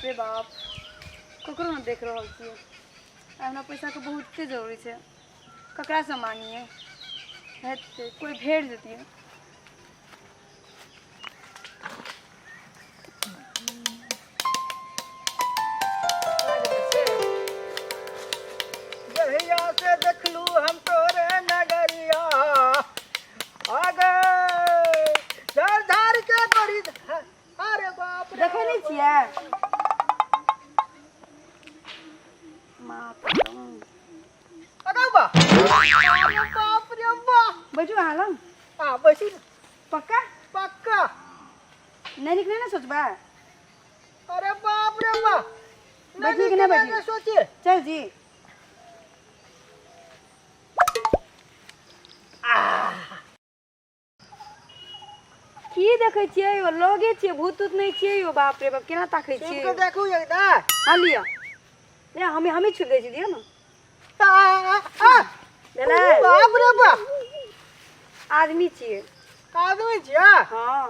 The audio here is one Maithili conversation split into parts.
रे बाप, ककरो नहि देख रहल छियै। आइ हमरा पैसाके बहुते जरूरी छै, ककरासँ मांगियै? हेतै कोइ भेट जेतियै। जहिया से देखलू हम तोरे नगरिया आगे झार झार के गोरी, अरे बाप रे। देखै नहि छियै माँ। अगौ बा, अरे बाप रे बा। बैठू अहाँ लग। आ बैसू। पक्का? पक्का। नहि नीक नहि ने सोचबै? अरे बाप रे बा। बैठी कि नहि बैठी? सोचिए। चल जी। की देखै छियै यौ? लगे छियै, भूत तूत नहि छियै यौ। बाप रे बाप, केना ताकै छियै? के देखू एकटा। हाँ, लिअ। ले, हमे हमे छुपि दै छी, दियौ ने। आ, आ, आ। भेलै? बाप रे बाप। आदमी छियै। आदमी छियै? हँ,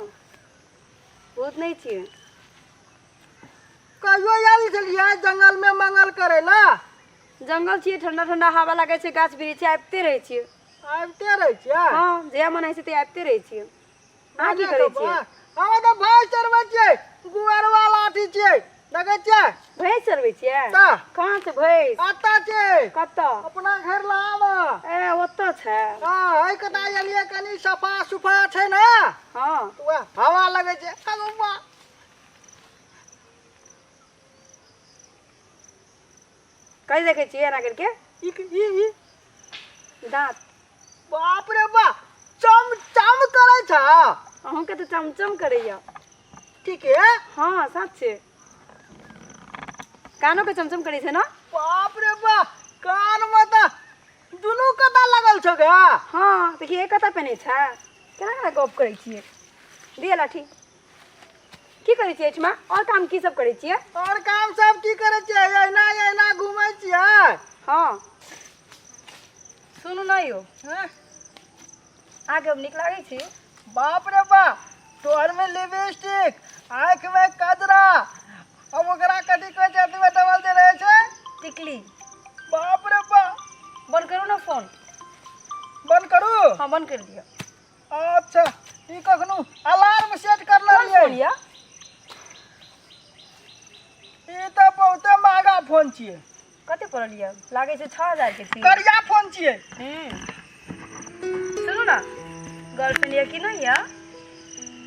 भूत नहि छियै। कहियो आयल छलियै जंगल में मंगल करे ला? जंगल छियै, ठंडा ठंडा हवा लागै छै, गाछ वृक्ष छै, आबिते रहै छियै। आबिते रहै छियै? हँ, जहिया मन होइ छै तहिया आबिते रहै छियै। अहाँ की करै छियै? हम तऽ भैंस चरबै छियै, गुअरवा लाठी छियै, देखै छियै? भैंस चरबै छियै? तऽ। कहाँ छै भैंस? कतऽ छै? कतऽ? अपना घर लाब। ए, ओतऽ छै? हँ, एहि कता एलियै, कनि सफा सुफा छै ने। हँ। तऽ वएह हवा लगै छै। अगौ बा। कथी देखै छियै एना करिके? ई ई ई। दाँत। बाप रे बा, चम चम करै छ। अहूँके तऽ चमचम करैया। ठीक है। हँ, सच छै, कानोके चमचम करै छै ने। बाप रे बा, कान में तऽ दुनू कता लगल छौ गे। हँ, देखिए, एक कता पहिने छै। केना केना गप करै छियै? दिअ लाठी। की करै छियै एहिठमा? आओर काम की सब करै छियै? और काम सब की करै छियै, एहिना एहिना घूमै छियै। हँ, सुनू ने यौ। हँ? अहाँके हम नीक लागै छी? बाप रे बा, तोहर में लिपस्टिक, आँख में कजरा, अब ओकरा कथी कहै छै, अथी में डबल जे रहै छै? टिकली। बाप रे बा। बंद करू ने फोन। बंद करू? हँ, बंद करि दिअ। अच्छा, ई कखनो अलार्म सेट करले कोन फोन रहियै? यऽ? ई तऽ बहुते महगा फोन छियै। कते पड़ल यऽ? लागै छै 6000 के छी। करिया फोन छियै। सुनू ने, गर्लफ्रेंड यऽ कि नहि यऽ?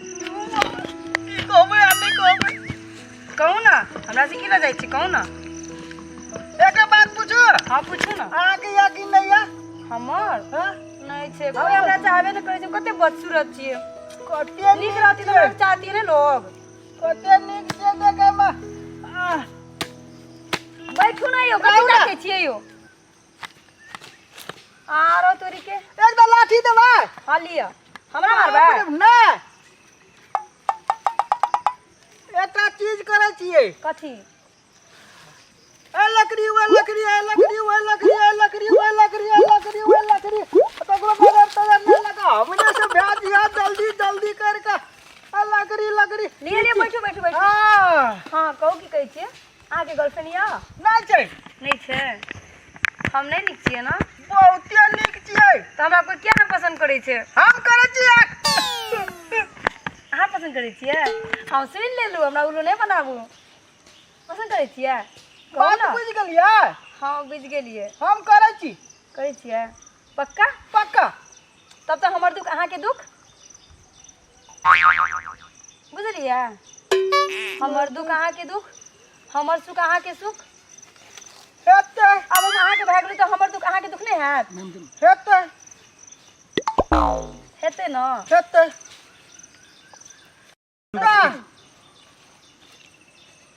की कहबै आ नहि कहबै? कहू ने, हमरा से की लऽ जाइ छी? कहू ने। एक बात पूछू? हँ, पूछू ने। अहाँके यऽ कि नहि यऽ? हमर? हँ। नहि छै कोइ, हमरा चाहबे नहि करै छै। कते बदसूरत छियै। कते नीक रहती तऽ हमरा चाहती ने लोग। कते नीक छै देखैमे। आह, बैठू ने यौ, कथी ताकै छियै यौ? आरो तोरी के। एकटा लाठी देबै? हँ, लिअ। हमरा मारबै? नहि, एकटा चीज करै छियै। कथी? ए लकड़ी, ओए लकड़ी, ए लकड़ी, ओए लकड़ी, ए लकड़ी, ओए लकड़ी, ए लकड़ी, ओए लकड़ी। ककरो नजर तजर नहि लगा, हमने से भए दिया जल्दी जल्दी करके। ए लकड़ी, लकड़ी। लिअ लिअ, बैठू बैठू बैठू। हाँ। हँ, कहू, की कहै छियै? अहाँके गर्लफ्रेंड यऽ? नहि छै। नहि छै? हम नहि नीक छियै ने? बहुते नीक छियै। तऽ हमरा कोइ किया नहि पसन्द करै छै? हम करै छियै। अहाँ पसन्द करै छियै? हम सुनि लेलहुँ, हमरा उल्लू नहि बनाबू। पसन्द करै छियै? कहू बात ने। बुझि गेलियै? हँ, बुझि गेलियै। हम करै छी। करै छियै? पक्का? पक्का। तब तऽ हमर दुख अहाँके दुख, बुझलियै? हमर दुख अहाँके दुख, हमर सुख अहाँके सुख। हेतै। आब हम अहाँके भए गेलहुँ तऽ हमर दुख अहाँके दुख नहि हैत? हेतै। हेतै ने? हेतै।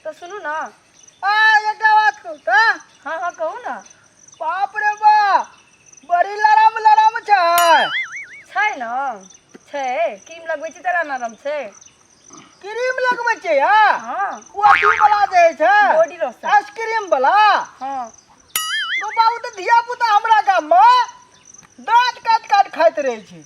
तऽ सुनू ने। आ, एकटा बात कहू तऽ? हँ हँ, कहू ने। बाप रे बा, बड़ी लरम लरम छै। छै ने, छै। क्रीम लगबै छी तऽ नरम छै। क्रीम लगबै छै? हँ। हँ। ओ अथी वाला जे छै? Body lotion. आइसक्रीम वाला? हँ। गो बाबू, तऽ धिया पुता हमरा गाम मे दाँत काटि काटि खाइत रहै छै।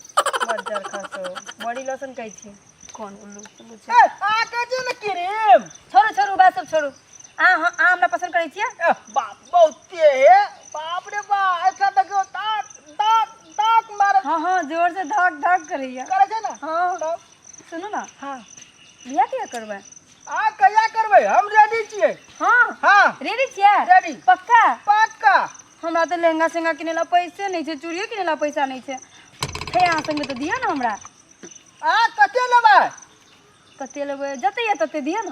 बज्जर खसो, बॉडी लोशन कहै छी। कोन उल्लू उल्लू छै? ए, अहाँ कहै छियै ने क्रीम। छोड़ू छोड़ू, बात सब छोड़ू। अहाँ अहाँ हमरा पसंद करै छियै? एह, बाप बहुते हे, बाप रे बाप, ऐसा देखियौ ताक ताक ताक मारे। हाँ हाँ, जोर से धक धक करैया। करै छै ने? हाँ। तब? सुनू ने। हाँ। बियाह कहिया करबै? आ कहिया करबै, हम रेडी छियै। हाँ। हाँ। रेडी छियै? रेडी। पक्का? पक्का। हमरा तऽ लहंगा सहंगा किनै ला पैसे नहि छै, चूड़ियो किनै ला पैसा नहि छै। हे, अहाँ संगे तऽ दिअ ने हमरा। आ कते लेबै? कते लेबै, जते यऽ तते दिअ ने।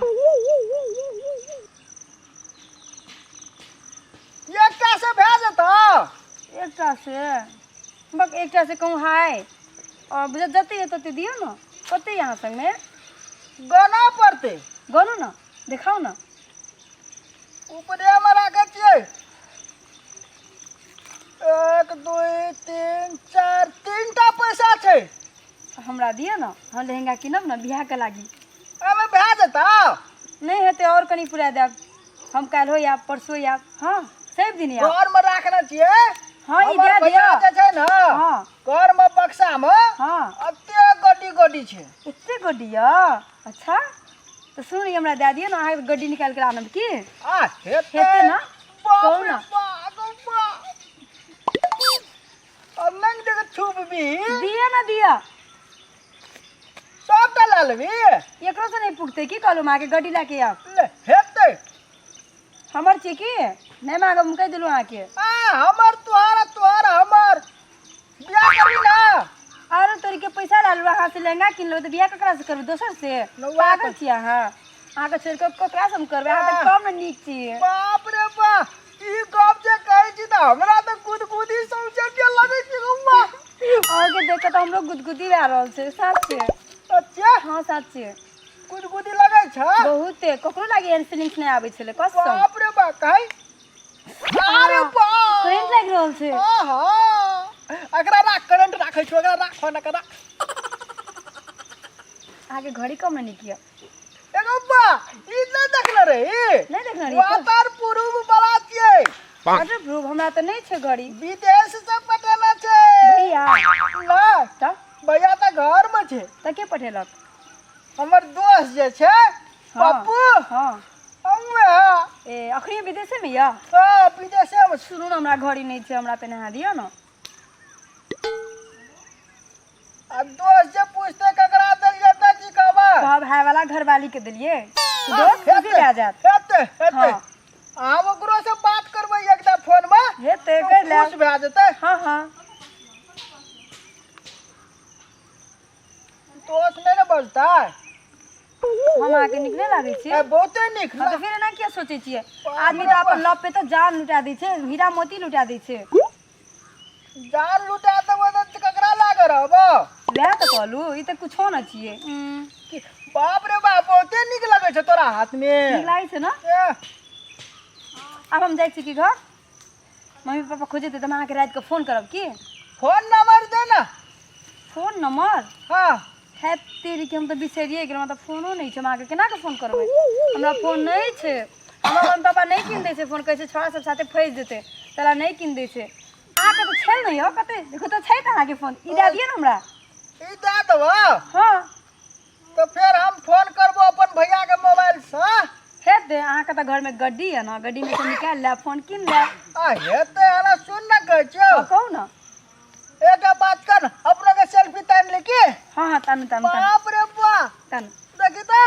एकटा से भए जेतौ? एकटा से बक, एकटा से कहूँ हाय, और जते यऽ तते दिअ ने। कते यऽ अहाँ संगमे? गना पड़तै। गनू ने, देखाउ ने। ऊपरेमे राखै छियै। 1 2 3 4, 3टा पैसा छै। हमरा दिअ ने, हम लहंगा कीनब ने बियाहके लागी। एहिमे भए जेतौ? नहि हेतै, आओर कनि पुरा देब। हम काल्हिो आयब, परसो आयब, हाँ, सब दिन आयब। घरमे राखने छियै। हाँ, ई हमर दए भैया दिअ। जे छै ने, हाँ। घरमे बक्सामे। हाँ। एते गड्डी गड्डी छै। एते गड्डी यऽ? अच्छा, तऽ सुनू, ई हमरा दए दिअ ने, अहाँके गड्डी निकालि कऽ आनब की। आ हेतै। हेतै ने? बाप कहू रे ने। बाप, गौ बाप। आ नंग जगह छुपबी। दिअ ने, दिअ। सबटा लए लेबी? एकरो से नहि पुगतै की? कहलहुँ अहाँके गड्डी लए के आयब। ले, हेतै। हमर छियै की? नहि मांगब, हम कहि देलहुँ अहाँके। आ हमर तोहर, तोहर हमर, बियाह करबी ना? आरो तोरी के, पैसा ला लेलहुँ अहाँ से, लहंगा किन लेबै तऽ बियाह ककरा से करबै? दोसर से? नौआ। पागल छियै अहाँ? अहाँके छोड़ि कऽ ककरा से हम करबै? अहाँ तऽ कम ने नीक छियै। बाप रे बाप, ई गप जे कहै छी तऽ हमरा तऽ गुदगुदी सौंसे के लगै छै गौआ। अहाँके देख कऽ तऽ हमरो गुदगुदी भए रहल छै, साच छै। अच्छा। हाँ, साच छै। गुदगुदी लगै छै? बहुते। ककरो लागे एहन फीलिंग्स नहि आबै छलै, कसम। बाप रे बाप, कहै अरे बाप, करेंट लागि रहल छै। आहा, एकरा राख, करंट राखै छौ, एकरा राख, फोन एकरा राख। अहाँके घड़ी कम ने नीक यऽ। एगो बा, ई नहि देखने रही? नहि देखने रही। वाटर प्रूफ वाला छियै। Water proof? हमरा तऽ नहि छै घड़ी। विदेश से पठेने छै। भैया? नहि। तऽ? भैया तऽ घर मे छै। तऽ के पठेलक? हमर दोस्त जे छै। हाँ। पप्पू। हाँ। हमे। ए, अखनी विदेशेमे यऽ? हाँ, विदेशे मे छै। सुनू ने, हमरा घड़ी नहि छै, हमरा पहिना दिअ ने। आ दोस्त जे पूछते ककरा देलियै तऽ की कहबै? कहब हाय वाला घरवाली के देलियै, दोस्त खुशी भए जायत। हेतै, हेतै। हाँ। अहाँ ओकरो से बात करबै एकटा फोन मे। हेतै, तऽ करि लेब। खुश भए जेतै। हाँ हाँ। दोस्त नहि ने बजतै। हम अहाँके नीक नहि लागै छी? ए, बहुते नीक। हाँ, तऽ फिर एना किया सोचै छियै? आदमी तऽ अपन लव पे तऽ जान लुटा दै छै, हीरा मोती लुटा दै छै। जान लुटा देबै तऽ ककरा लागे रहबो? वएह तऽ कहलहुँ, ई तऽ कुछो न छियै। बाप रे बाप, बहुते नीक लगै छै तोरा हाथ मे। नीक लागै छै ने? ए, आब हम जाइ छी की घर, मम्मी पापा खोजेतै तऽ हम अहाँके रातिके फोन करब की। फोन नंबर दे ने। Phone number? हाँ। है तेरी के, हम तऽ बिसरिए गेलहुँ, हमरा तऽ फोनो नहि छै। हम अहाँके केना कऽ फोन करबै? हमरा फोन नहि छै। हमर मम्मी पापा नहि कीन दै छै फोन, कहै छै छोड़ा सब साथे फँसि जेतै, तोरा नहि कीन दै छै। अहाँके तऽ छै ने यौ? कते देखो तऽ छै तऽ अहाँके फोन ई दए दिअ ने हमरा। ई दए देबो? हाँ। तऽ फेर हम फोन करबो अपन भैया के मोबाइल से। हेतै, अहाँके तऽ घरमे गड्डी यऽ ने, गड्डीमे सँ निकालि लेब, फोन कीन लेब। आ हेतै, एना सुन ने, कहै छियौ। हाँ, कहू ने। एकटा बात कर, अपना के सेल्फी तानि ले की? हाँ हाँ, तानू तानू तानू। बाप रे बा। तानू। देखी तऽ,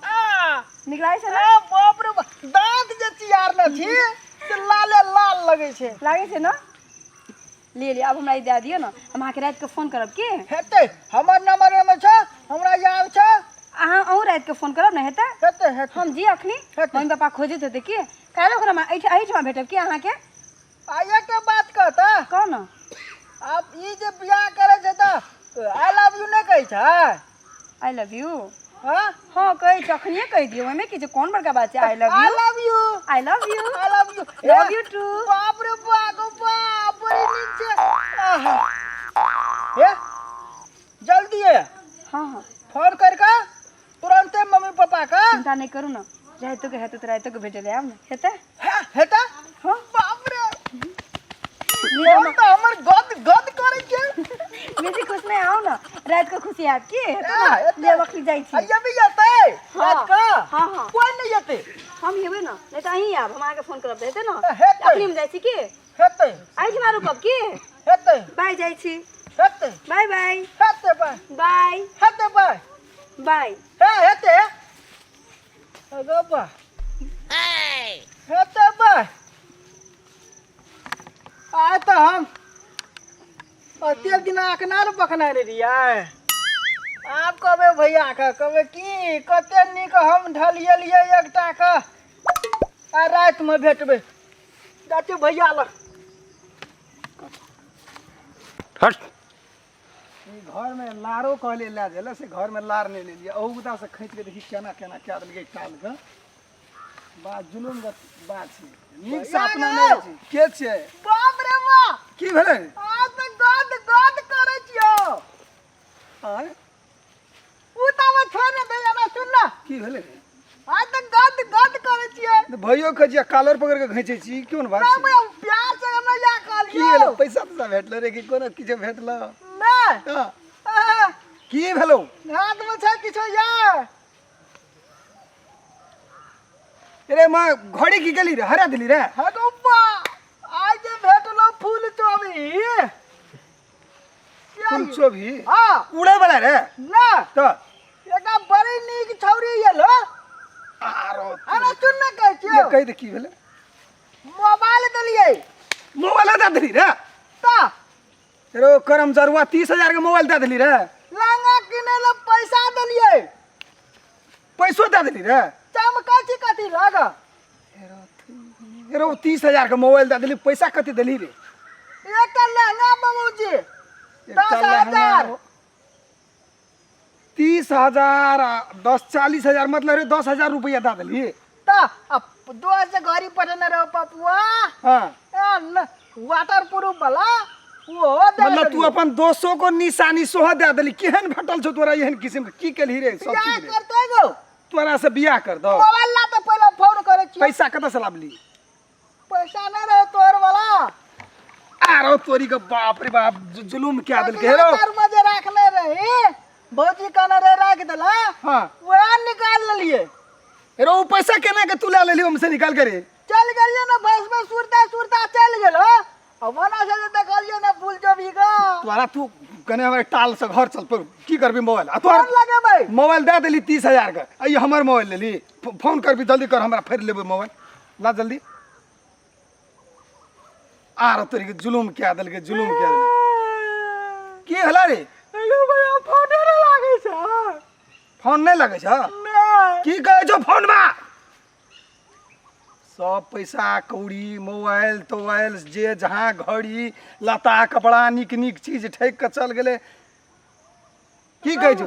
आ नीक लागै छै ने? आ बाप रे बा, दाँत जे चियारने छी से लाले लाल लगै छै। लागै छै ने? ले लिअ, आब हमरा ई दए दिअ ने, हम अहाँके रातिके फोन करब की। हेतै, हमर नंबर ओहिमे छै, हमरा याद छै। अहाँ अहूँ रातिके फोन करब ने, हेतै? हेतै, हेतै। हम जी अखनी। हेतै। मम्मी पापा खोजैत हेतै की। काल्हि ओकरा हम एहिठमा भेटब की अहाँके? आ एकटा बात कहता? कहू ने। आब ई जे बियाह करै छै तऽ I love you नहि कहै छै? I love you. हाँ। हाँ, कहै छै, अखनिये कहि दियौ, ओहिमे की छै? कोन बड़का बात छै? I love I you. Love you. I love you. I love you. Love you too. बाप रे बाप, गो बाप, बड़ी नीक छै। आहा। हे, जल्दी है। हाँ हाँ। फोन कर के तुरंते मम्मी पापा के। चिंता नहि करू ने, रातिके हेतै तऽ रातिके भेटल आयब ने, हेतै? हे, हेतै। हाँ। बाप रे, मन तऽ हमर गद गद करै छै। बेसी खुश नहि आउ ने, रातिके खुशी आयब की, हेतै आ, ने? हेतै। लेब, अखनी जाइ छी। आइए भी जेतै? हाँ। रात के? हाँ हाँ। कोई नहीं जेतै। हेतै। हम हेबै ने, नहि तऽ अहीं आयब, हम अहाँके फोन करब तऽ हेतै ने। हेतै। अपने मे जाइ छी की? हेतै। एहिठमा रुकब की? हेतै। बाय, जाइ छी। हेतै। बाय बाय। हेतै बाय। बाय। हेतै बाय। बाय। हे हेतै। अगो बा। हेतै बाय। आइ तऽ हम कतेक दिन अखना ने पकने रहियै। आब कहबै भैयाके, कहबै की कते नीक हम ढलियलियै एकटा के, आ रातिमे भेटबै। जाइ छियै भैया लग। हट। ई घरमे लारो कहलियै लए जाय लए, से घरमे लार नहि लेलियै। अहू से खींच के देखी केना केना कए देलकै टालके। बात जुलुम के बात छै, नीक से अपना नहि छै। के छियै? बाप रे बाप! की भेलै? आज तऽ गद गद करै छियौ। आँय? उ तऽ आब छोड़ ने भैया ना, सुन ना। की भेलै? आज तऽ गद गद करै छियै। तऽ भैयो कहै छियै कालर पकड़ के घींचै छी, ई कोन बात ना छै? भैया, प्यार से हमरा या की कहलियौ। भेलै? पैसा तैसा भेटलो रे कि कोनो किछो भेटलो? नहि। हँ। आह, की भेलौ? हाथमे छै किछो या। रे माँ, घड़ी की गेली रे? हरा देली रे? हगो बा, आइ जे भेटलो फूल चोभी। फूल चोभी? हाँ। उड़े वाला रे? ना। तऽ एकटा बड़ी नीक छौरी एलो। आरो अरे सुन ने, कहै छियौ। ये कहि दे की भेलै। मोबाइल देलियै। मोबाइल दे देली रे? तऽ रो करम जरुआ, 30,000 के मोबाइल दे देली रे? लहंगा किनै लए पैसा देलियै। पैसो दे देली रे? चमकै छी कथी लग? रो 30,000 के मोबाइल दे देली, पैसा कते देली रे? एकटा लहंगा बाबूजी एकटा दस लहंगा हजार। 30,000 आ 10 40,000, मतलब रे 10,000 रुपया दे देली। तऽ आ दोस्त से घड़ी पठेने रहो पपुआ। हाँ। वाटर प्रूफ वाला ओहो दे मतलब तू देलियै। अपन दोस्तों को निशानी सोह दे देली। केहन भेटल छौ तोरा एहन किस्म के? की केलही रे सब बियाह चीज रे? करतै गो। तोरा से बियाह कर दो। मोबाइल ला तऽ पहिले फोन करै छियौ। पैसा कतऽ से लाबली? पैसा नहि रहे तोहर वाला। आरो तोरी के बाप रे बाप, जुलुम क्या देलकै हेरो। तार में जे राखने रही भौजी कहने रहे राख देला। हाँ। वएह निकाल लेलियै। हेरो उ पैसा केना के तू ला लेली हमसे निकाल के रे? चल गेलियै ने बस में, सुरता सुरता चल गेलो आ वना से जे देखलियै ने फूल चोभी के। तोरा तू कने हमर टाल से घर चल पर की करबी मोबाइल आ फोन तोहर लगेबै। मोबाइल दे देली 30,000 के, आ ई हमर मोबाइल लेली। फोन करबी, जल्दी कर, हमरा फेर लेबै मोबाइल, ला जल्दी। आर तोरी के जुलुम क्या देलकै, जुलुम क्या देलकै। की भेला रे? हेलो भैया, फोने नहि लागै छै। फोन नहि लगै छै? नहि। की कहै छौ फोन में? सब पैसा कौड़ी मोबाइल तोबाइल जे जहाँ घड़ी लता कपड़ा नीक नीक चीज ठकि कऽ चल गेलै। की कहै छौ?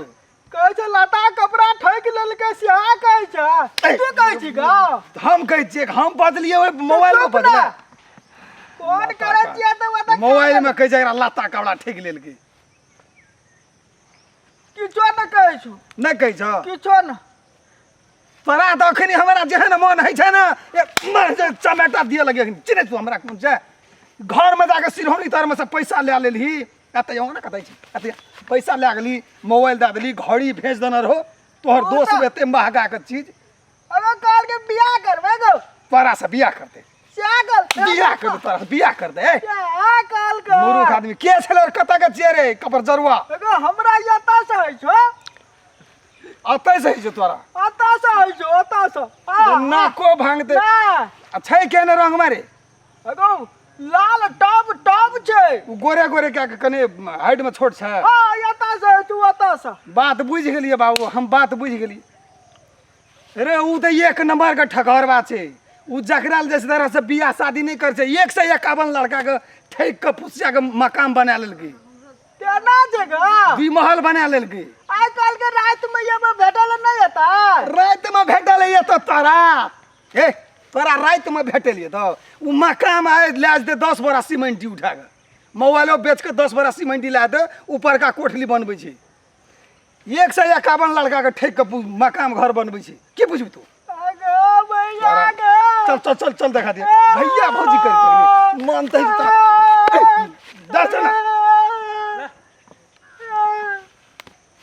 कहै छै लता कपड़ा ठकि लेलकै, सएह कहै छै। ए, तू कहै छी गा? हम कहै छियै, हम बदलियै ओहि मोबाइल में चुप ने। बदले। फोन करै छियै तऽ ओतऽ मोबाइल में कहै छै एकरा लत्ता कपड़ा ठकि लेलकै। किछो नहि कहै छौ। नहि कहै छौ? किछो नहि। तोरा तऽ अखनी हमरा जेहन मन होइ छै ने, चमेटा दिअ लगे। चिन्है छौ हमरा कोन छै? घरमे जाके सिरहौनी तरमे से पैसा लए लेलही। एतऽ यहाँ ने कतै छै, एतऽ पैसा लए गेली, मोबाइल दए देली, घड़ी भेज देने रहो तोहर ओ दोस्त, तऽ- एते महगा के चीज। अरे कहल के बियाह करबै गो। तोरा से बियाह करतै? सएह कहल। बियाह कर दे, तोरा से बियाह कर दे। ए, सएह कहल के। मूर्ख आदमी के छलै और कतऽ के छियै रे कपर जरुआ? एगो हमरा एतऽ से होइ छौ। अतै से होइ छौ तोरा? एतऽ से होइ छौ, एतऽ से। आ, नाको भांगते। ना। आ छै केने रंग में रे? एगो लाल टब टब छै। उ गोरे गोरे क्या के कने हाइट में छोट छै। हाँ, एतऽ से होइ छौ, एतऽ से। बात बुझि गेलियै बाबू, हम बात बुझि गेलियै रे। उ तऽ एक नंबर के ठकहरबा छै। उ जकरा ले जैसे तरह से बियाह शादी नहि करै छै, 151 लड़का के ठकि के फुसिया के मकान बना लेलकै। तेना छै गा? दुई महल बना लेलकै। आइ काल्हि के राति में ये भेटल नहि हेतै। राति में भेटल ये तऽ तोरा, ए तोरा राति में भेटल ये तऽ उ मकान आइ लए जेतै 10 बोरा सीमेंटी उठा कऽ, मोबाइलो बेच कऽ 10 बोरा सीमेंटी लए दे, ऊपरका कोठली बनबै छै। 151 लड़का के ठकि कऽ मकान घर बनबै छै। की बुझबी तू? अगो भैया गे। चल चल चल चल, देखा दिया भैया भौजी करै छै मन तऽ दस चल ना।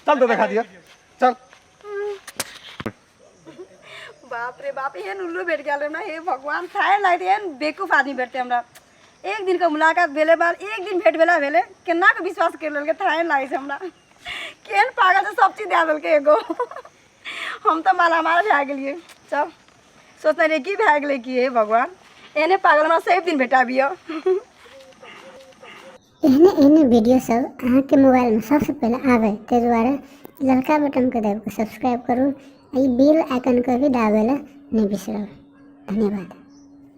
चल तो देखा दिया, चल। बाप रे बाप, एहन उल्लू भेट गेल हमरा, हे भगवान। थाहे लागतै एहन बेवकूफ आदमी भेटतै हमरा। एक दिनके मुलाकात भेलै बाद, एक दिन भेट भेला भेलै, केना कऽ विश्वास करि लेलकै, थाहे लागै छै हमरा। केहन पागल छै, सब चीज दए देलकै एगो। हम तऽ मालामाल भए गेलियै। चल, सोचने रहियै की भए गेलै की। हे भगवान, एहने पागल हमरा सब दिन भेटाबियौ। एहने एहने वीडियो सब अहाँके मोबाइलमे सबसँ पहिले आबै, ताहि दुआरे ललका बटनके दाबि कऽ सब्सक्राइब करू आ ई बेल आइकनके भी दाबै लए नहि बिसरब। धन्यवाद।